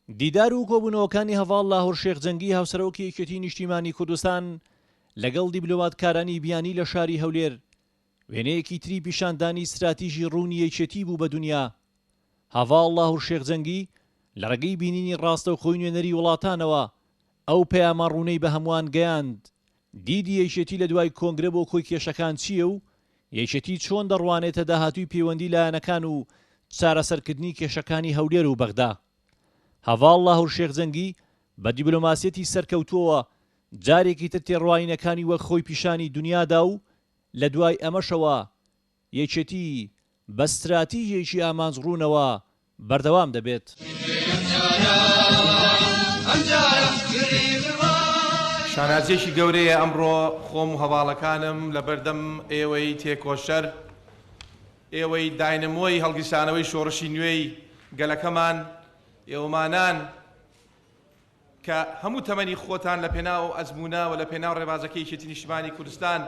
دیدار و کۆبوونەوەکانی هەڤاڵ لاهور شێخ جەنگی هاوسەرۆکی یەکێتی نیشتیمانی کوردستان لەگەڵ دیبلۆماتکارانی بیانی لە شاری هەولێر وێنەیەکی تری پیشاندانی ستراتیژی ڕوونی یەکێتی بوو بە دونیا. هەڤاڵ لاهور شێخ جەنگی لە ڕێگەی بینینی ڕاستەوخۆی نوێنەری وڵاتانەوە ئەو پەیامە ڕوونەی بە هەمووان گەیاند دیدی یەکێتی لە دوای کۆنگرە بۆ کۆی کێشەکان چییە و یەکێتی چۆن دەڕوانێتە داهاتووی پەیوەندی لایەنەکان و چارەسەرکردنی کێشەکانی هەولێر و بەغدا. هەڤاڵ لاهور شێخ جەنگی بە دیبلۆماسیەتی سەرکەوتووەوە جارێکی تر تێڕوانینەکانی وەک خۆی پیشانی دونیا دا و لە دوای ئەمەشەوە یەکێتی بە ستراتیژێکی ئامانج ڕوونەوە بەردەوام دەبێت. شانازیەکی گەورەیە ئەمڕۆ خۆم و هەڤاڵەکانم لەبەردەم ئێوەی تێکۆشەر، ئێوەی داینەمۆی هەڵگیرسانەوەی شۆڕشی نوێی گەلەکەمان، ئێوەمانان کە هەموو تەمەنی خۆتان لە پێناو ئەو ئەزموونە و لە پێناو ڕێبازەکەی یەکێتی نیشتیمانی کوردستان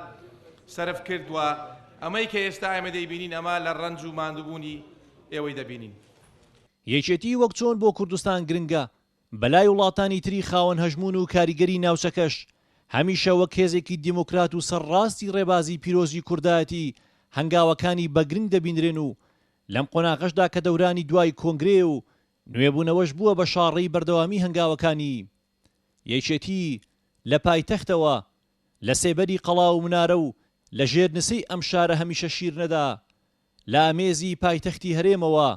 سەرف کرد و ئەمەی کە ئێستا ئێمە دەیبینین ئەمە لە ڕەنج و ماندووبوونی ئێوەی دەبینین. یەکێتی وەک چۆن بۆ کوردستان گرنگە، بەلای وڵاتانی تری خاوەن هەژموون و کاریگەری ناوچەکەش هەمیشە وەک هێزێکی دیموکرات و سەرڕاستی ڕێبازی پیرۆزی کوردایەتی هەنگاوەکانی بە گرنگ دەبینرێن و لەم قۆناغەشدا کە دەورانی دوای کۆنگرەیە و نوێبوونەوەش بووە بە شاڕێی بەردەوامی هەنگاوەکانی یەکێتی لە پایتەختەوە، لە سێبەری قەڵا و منارە و لە ژێر نسێی ئەم شارە هەمیشە شیرنەدا، لە ئامێزی پایتەختی هەرێمەوە،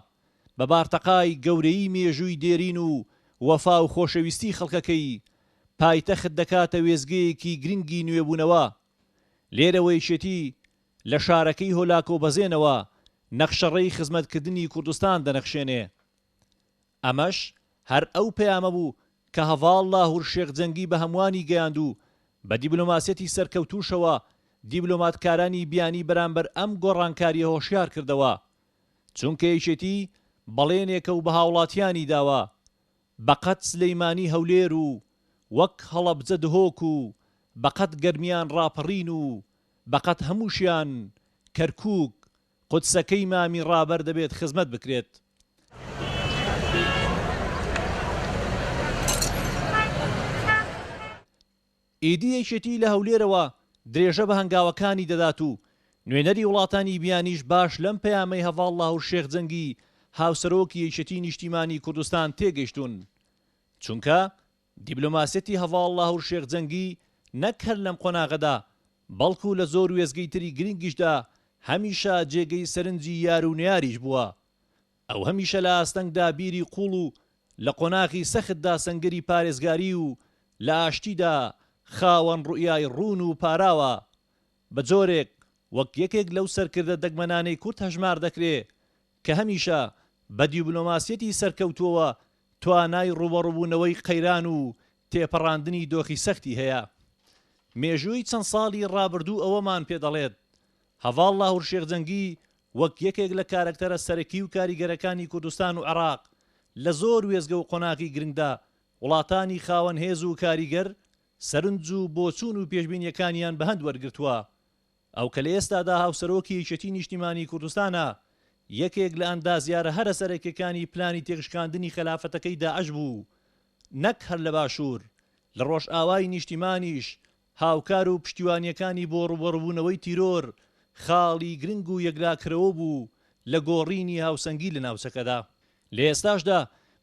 بە بارتەقای گەورەیی مێژووی دێرین و وەفا و خۆشەویستی خەڵکەکەی، پایتەخت دەکاتە وێستگەیەکی گرنگی نوێبوونەوە. لێرەوە یەکێتی لە شارەکەی هۆلاکۆبەزێنەوە نەخشەڕێی خزمەتکردنی کوردستان دەنەخشێنێ. ئەمەش هەر ئەو پەیامە بوو کە هەڤاڵ لاهور شێخ جەنگی بە هەمووانی گەیاند و بە دیبلۆماسیەتی سەرکەوتووشەوە دیبلۆماتکارانی بیانی بەرامبەر ئەم گۆڕانکارییە هۆشیار کردەوە. چونکە یەکێتی بەڵێنێکە و بە هاوڵاتیانی داوە بەقەد سلیمانی هەولێر و وەک هەڵەبجە دهۆک و بەقەد گەرمیان ڕاپەڕین و بەقەد هەمووشیان کەرکوک قودسەکەی مامی ڕابەر دەبێت خزمەت بکرێت. ئیدی یەکێتی لە هەولێرەوە درێژە بە هەنگاوەکانی دەدات و نوێنەری وڵاتانی بیانیش باش لەم پەیامەی هەڤاڵ لاهور شێخ جەنگی هاوسەرۆکی یەکێتی نیشتیمانی کوردستان تێگەیشتوون چونکە دیبلۆماسیەتی هەڤاڵ لاهور شێخ جەنگی نەک هەر لەم قۆناغەدا بەڵکو لە زۆر وێستگەی تری گرنگیشدا هەمیشە جێگەی سەرنجی یار و نەیاریش بووە. ئەو هەمیشە لە ئاستەنگدا بیری قووڵ و لە قۆناغی سەختدا سەنگەری پارێزگاری و لە ئاشتیدا خاوەن ڕوئیای ڕوون و پاراوە، بە جۆرێک وەک یەکێک لەو سەرکردە دەگمەنانەی کورد هەژمار دەکرێ کە هەمیشە بە دیبلۆماسیەتی سەرکەوتووەوە توانای ڕووبەڕووبوونەوەی قەیران و تێپەڕاندنی دۆخی سەختی هەیە. مێژووی چەند ساڵی ڕابردوو ئەوەمان پێ دەڵێت، هەڤاڵ لاهور شێخ جەنگی وەک یەکێک لە کارەکتەرە سەرەکی و کاریگەرەکانی کوردستان و عێراق لە زۆر وێستگە و قۆناغی گرنگدا وڵاتانی خاوەن هێز و کاریگەر سەرنج و بۆچوون و پێشبینییەکانیان بەهەند وەرگرتووە. ئەو کە لە ئێستادا هاوسەرۆکی یەکێتی نیشتیمانی کوردستانە، یەکێک لە ئەندازیارە هەرە سەرەکیەکانی پلانی تێکشکاندنی خەلافەتەکەی داعش بوو، نەک هەر لە باشوور، لە ڕۆژئاوای نیشتیمانیش هاوکار و پشتیوانیەکانی بۆ ڕووبەڕووبوونەوەی تیرۆر خاڵی گرنگ و یەکلاکەرەوە بوو لە گۆڕینی هاوسەنگی لە ناوچەکەدا. لە ئێستاشدا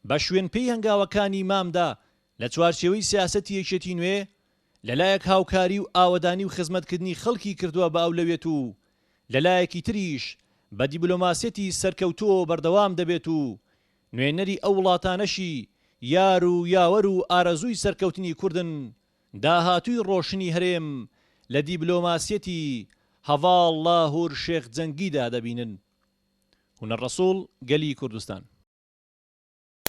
بە شوێنپێی هەنگاوەکانی مامدا لە چوارچێوەی سیاسەتی یەکێتی نوێ، لەلایەک هاوکاری و ئاوەدانی و خزمەتکردنی خەڵکی کردووە بە ئەولەویەت و لەلایەکی تریش بە دیبلۆماسیەتی سەرکەوتووەوە بەردەوام دەبێت و نوێنەری ئەو وڵاتانەشی یار و یاوەر و ئارەزووی سەرکەوتنی کوردن داهاتووی ڕۆشنی هەرێم لە دیبلۆماسیەتی هەڤاڵ لاهور شێخ جەنگیدا دەبینن. هونەر ڕەسوڵ، گەلی کوردستان.